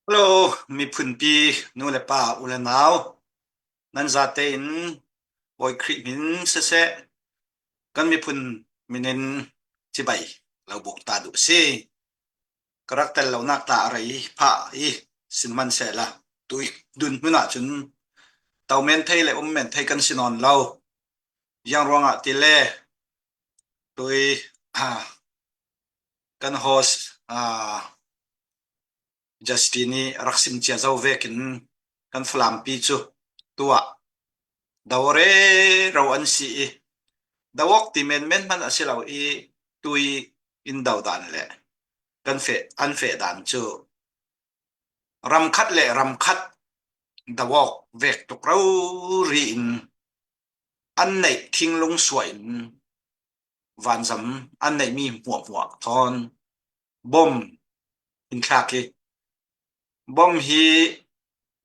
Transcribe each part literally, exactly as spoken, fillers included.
Hello, miphunpi nu le pa, u le nau, nan zate in Bawi Khrih min sese, kan miphun minin cibai lo buk ta duh si. Ka rak tel lo nak ta a rei pha i sin man seh la, tui dun hmun ah cun tau men thei le um men thei kan si nawn lo. Ziang ruangah ti le tui, ah, kan host, ah, Justin i rak sim cia zo vekin kan Falampi cu tuah do rero an si i, do awk ti menmen hman a si lo i, tui in do dan le kan feh, an feh dan cu ram khat le ram khat do awk vek tuk rori in an neih thinglung suah in vanzam an neihmi hmuahhmuah thawn bom in thlak i, bom hi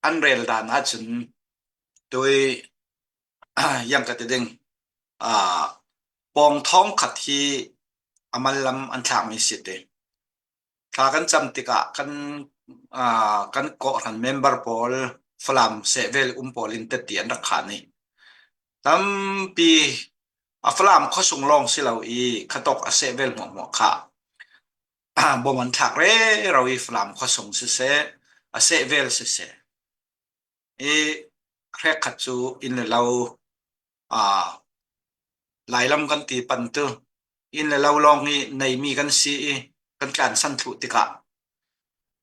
an rel dan ahcun tui, yang ka ti ding, aa, pawng thawng khat hi a man lam an thlakmi si ti. Thla kan cam tikah kan, aa, kan kawhhran member pawl, Falam sehvel um pawl in teti an rak khan i, tampi a Falam khuasung lawng si lo i, khatawk a sehvel hmuahhmuah kha bom an thlak rero i, Falam khuasung siseh, a sehvel siseh i, hrekkhat cu inn le lo, aa, lailam kan ti pan tu, inn le lo lawng i neimi kan si i, kan tlansan thluh tikah,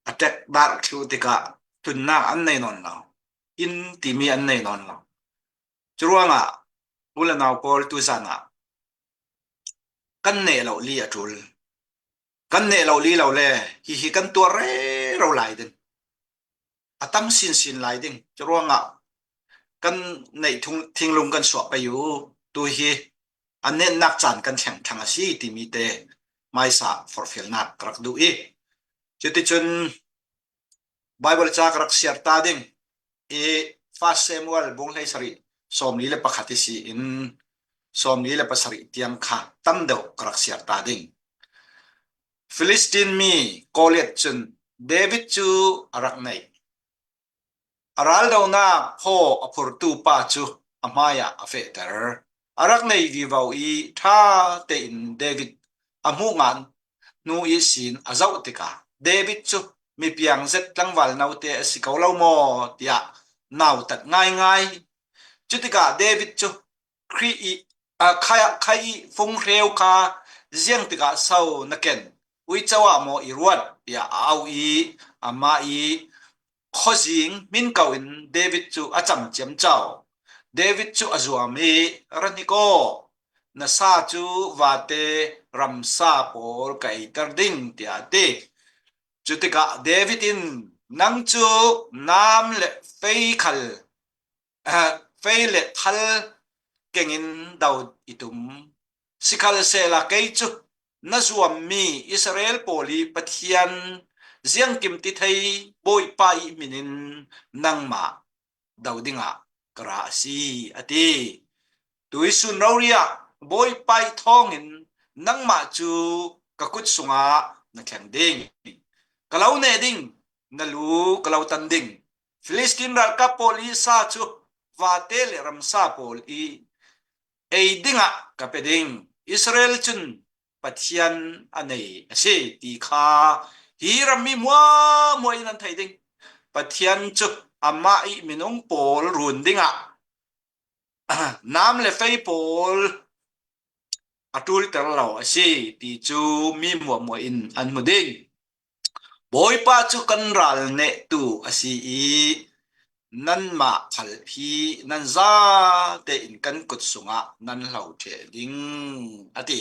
a tek dar thluh tikah tlunnak an nei nawn lo, inn timi an nei nawn lo. Curuangah u le nau pawl, tuzan ah kan neh lo li a ṭul. Kan neh lo li lo le, hihi kan tuar rero lai ding, a tam sinsin lai ding. Curuangah kan neih thung-, thinglung kan suah pei u, tu hi a netnak caan kan thleng thlang a si timi te hmaisa forhfialnak ka rak duh i, cuticun Baibal ca ka rak siar ta ding i, First Samuel bung hleisarih, sawmli le pakhat i si in, sawmli le pasarih tiang kha tam deuh ka rak siar ta ding. Filistin mi Goliath cun David cu a rak neih. A raldonak phaw a phurtu pa cu a hmaiah a fehter. A rak nei vivo i ṭha tein David a hmuh ngan hnu ihsin a zoh tikah, David cu mipiang zet tlangval note a si ko lo maw tiah nautat ngaingai. Cutikah David cu Khrih i, aa, khai, khai i funghreu kha ziang tikah so na ken? Uico ah maw i ruat? Tiah a auh i, amah i khuazing hmin ko in David cu a cam ciamco. David cu a zuam i, ra hnik aw, na sa cu vate ramsa pawl ka eiter ding, tiah a ti. Cutikah David in, nang cu nam le fei khal, aa, fei le thal kengin do i tum. Sikhalsehla kei cu na zuammi Israel pawl i Pathian, ziangkim ti thei Bawipa i hmin in nangmah do dingah ka ra a si, a ti. Tuisun rori ah Bawipa i thawngin nangmah cu ka kut sungah na thleng ding. Ka lo neh ding, na lu ka lo tan ding. Filistin ralkap pawl i sa cu vate le ramsa pawl i ei dingah ka pe ding. Israel cun Pathian a nei a si ti kha hi rammi hmuahhmuah in an thei ding. Pathian cu amah i minung pawl run dingah nam le fei pawl a ṭulter lo a si ti cu mi hmuahhmuah in an hmu ding. Bawipa cu kan ral nehtu a si i, nanmah khal hi nan zate in kan kut sungah nan hlo ṭheh ding, a ti.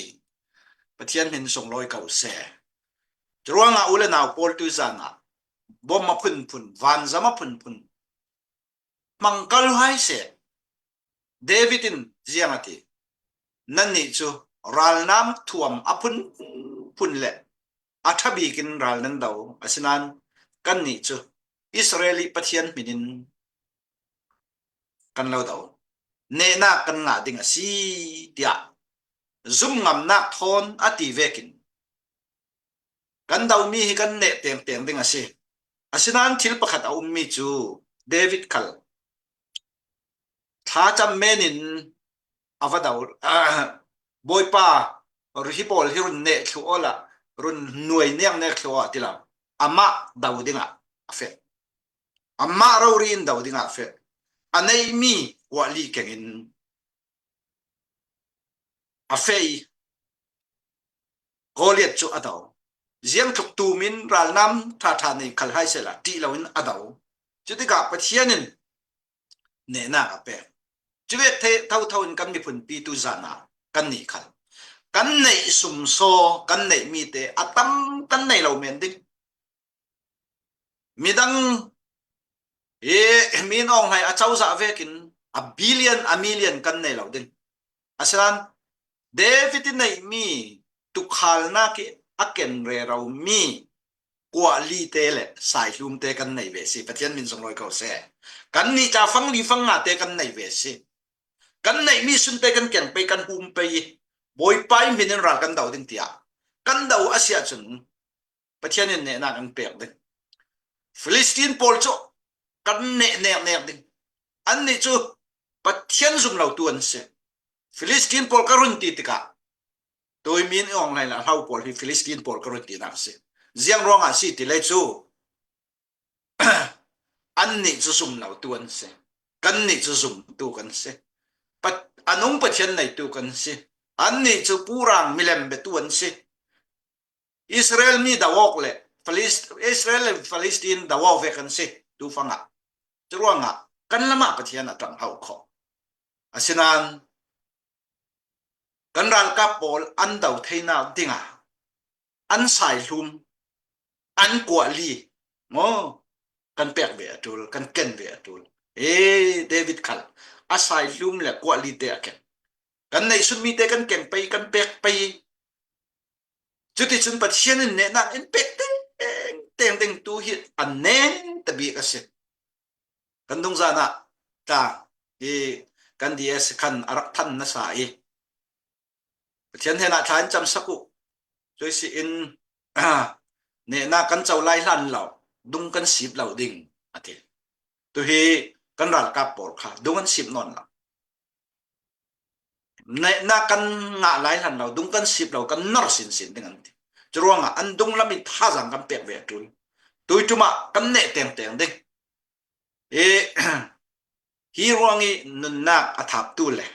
Pathian hmin sunglawi ko seh. Curuangah u le nau pawl, tuzan ah bom a phunphun, vanzam a phunphun, hmang kal hai seh. David in ziang a ti? Nannih cu ralnam thuam a phunphun le a ṭha bik in ral nan do, asinain kannih cu Israel i Pathian hmin in kan lo do. Nehnak kan ngah ding a si, tiah zumngamnak thawn a ti vekin kan domi hi kan neh tengteng ding a si. Asinan thil pakhat a um mi cu David khal thlacam menin a va do. Bawipa, hi pawl hi run neh thluh awla, run nuai nek nek thluh aw a ti lo. Amah do dingah a feh. Amah rori in do dingah a feh. A neihmi kuahli kengin a feh i Goliath cu a do. Ziangtluk tumin ralnam ṭhaṭha nei khal hai sehla ṭih loin a do. Cutikah Pathian in nehnak a pek. Cuvek thotho in kan miphunpi tu zan ah kannih khal kan neih sumsaw, kan neih mi te a tam kan nei lo men ding. Midang i min awng hlei a cozah vekin a billion, a million kan nei lo ding. Asinan David i neihmi tukhalnak i a ken rero mi kuahli te le saihlum te kan nei ve si. Pathian min zong lawi ko seh. Kannih tla fangli fanga te kan nei ve si. Kan neihmi sun te kan keng pei, kan hum pei i Bawipa i min in ral kan do ding tiah kan do a si ahcun Pathian in nehnak an pek ding. Filistin pawl cu kan neh nek nek ding. Annih cu Pathian zum lotu an si. Filistin pawl ka run ti tikah, tuimin i awng lai la hlau pawl hi Filistin pawl ka run tinak a si. Ziang ruangah si ti le cu annih cu zum lotu an si. Kannih cu zumtu kan si. Pat-, a nung Pathian neitu kan si. Annih cu purang milem biatu an si. Israel mi do awk le Filist-, Israel le Filistin do awk ve kan si tu fangah. Curuangah kan lamah Pathian a ṭang hau khawh. Asinan kan ralkap pawl an do theinak dingah an saihlum, an kuahli maw kan pek ve a ṭul, kan ken ve a ṭul. Ee, David khal a saihlum le kuahli te a ken. Kan neihsun mi te kan keng pei, kan pek pei. Cuticun Pathian in nehnak in pek teng teng ding tu hi a neng tabik a si. Kan dungzan ah tla hi kan D S khan a rak than nasa i Pathian hnenah thla in camsak uh. Cuih si in nehnak kan co lai hlan lo, dung kan sip lo ding a ti. Tu hi kan ralkap pawl kha dung an sip nawn lo. Nehnak kan ngah lai hlan lo, dung kan sip lo, kan nor sinsin ding an ti. Curuangah an dunglam i thazaang kan pek ve a ṭul. Tuiṭum ah kan neh tengteng ding. I, hi ruang i nunnak a thaptu le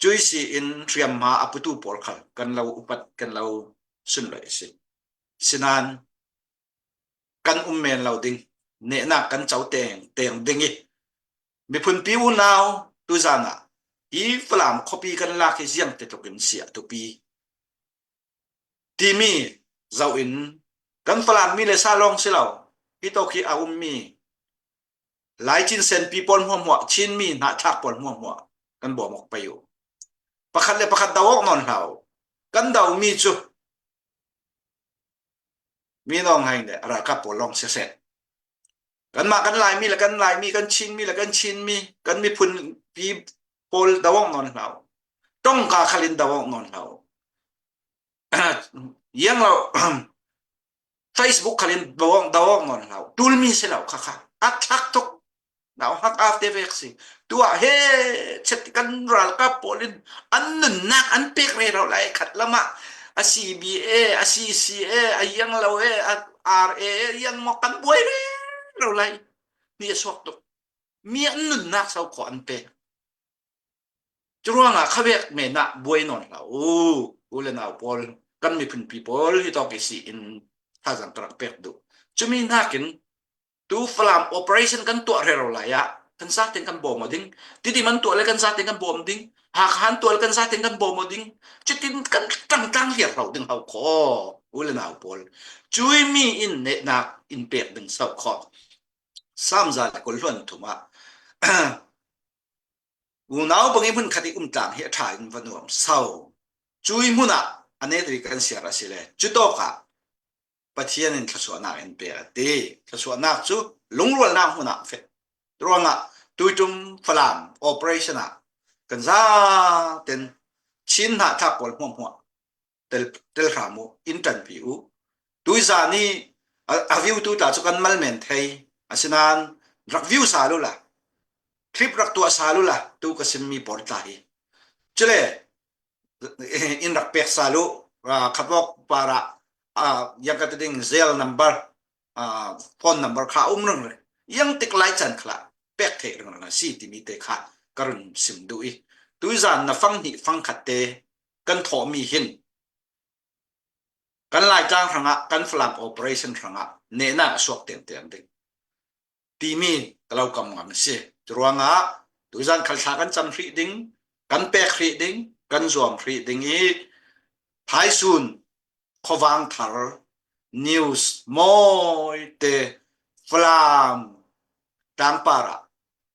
cuih si in hriamhma a putu pawl khal kan lo upat, kan lo sunlawih a si. Sinan kan um men lo ding, nehnak kan co teng teng ding i miphunpi unau tuzan ah hi Falam khuapi kan lak hi ziangtitlukin si a tupi timi zoh in kan Falam mi le sa lawng si lo, hi tawk hi a ummi Laicin senpi pawl hmuahhmuah, Chin mi hnahthlak pawl hmuahhmuah kan bawm awk pei uh. Pakhat le pakhat do awk nawn hlah uh. Kan do mi cu mi nawng hai le ralkap pawl lawng siseh. Kanmah kan Laimi le kan Laimi, kan Chinmi le kan Chinmi, kan miphunpi pawl do awk nawn hlah uh. Ṭongka khalin do awk nawn hlah uh. Yang lo, Facebook khalin do awk, do awk nawn hlah uh. Tulmi si lo kha kha. A thlak tuk. Nauhak ap te vek si. Tuah he chet kan ralkap pawl in an nunnak an pek rero lai khat lamah. A C B A, a C C A, a yang lo e, a R A e, yang maw kan buai rero lai. Mi a suak tuk. Mi an nunnak so khawh an pek. Curuangah khavek men ah buai nawn hlah uh. U le nau pawl, kan miphunpi pawl hi tawk i si in thazaang ka rak pek duh. Cumi hnakin tu Falam operation kan tuah rero lai ah kan zaten kan bawm aw ding. Tidim an tuah le kan zaten kan bawm ding. Hakha an tuah le kan zaten kan bawm aw ding. Cutin kan ṭangṭang hliar hlo ding hau khaw. U le nau pawl, cuimi in nehnak in pek ding so khaw. Sam za le kul hluan thum ah unau bangin hmun khat i um tlang hi a ṭha in va nuam so. Cui hmun ah a netirih kan siar a si le, cutawkah Pathian in thluasuahnak in pek a ti. Thluasuahnak cu lungrualnak hmun ah feh. Ruangah tuiṭum Falam operation ah kan zaten Chin hnahthlak pawl hmuahhmuah tel, tel hram uh, in ṭanpi uh. Tuizan i, A, a view tu ta cu kan mal men thei. Asinain rak view sa lu la, clip rak tuah sa lu la, tu ka simmi pawl tla hi. Cule in rak pek sa lu, aa, khatvok parah, aa, yang ka ti ding, cell number, aa, phone number kha um ringring. Yang tik lai can khla pek theih ringring a si timi te kha ka run sim duh i, tuizan na fang hnih fang khat te kan thawhmi hin kan Laitlang hrangah, kan Falam operation hrangah nehnak a suak tengteng ding timi ka lo kam ngam a si. Curuangah tuizan khal thla kan cam hrih ding, kan pek hrih ding, kan zuam hrih ding i, phaisun khuavang thar news mawi te Falam tlangpar ah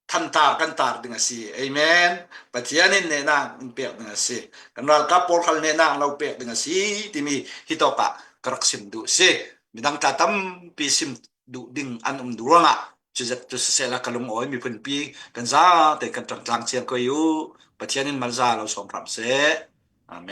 thantar kan tar ding a si. Amen. Pathian in nehnak in pek ding a si. Kan ralkap pawl khal nehnak lo pek ding a si timi hitawk ah ka rak sim duh si. Midang tla tampi sim duh ding an um duh ruangah, cuzat tu sisehla ka lungawi miphunpi kan zate kan ṭangtlang ciang ko i uh. Pathian in malza lo sawm hram seh.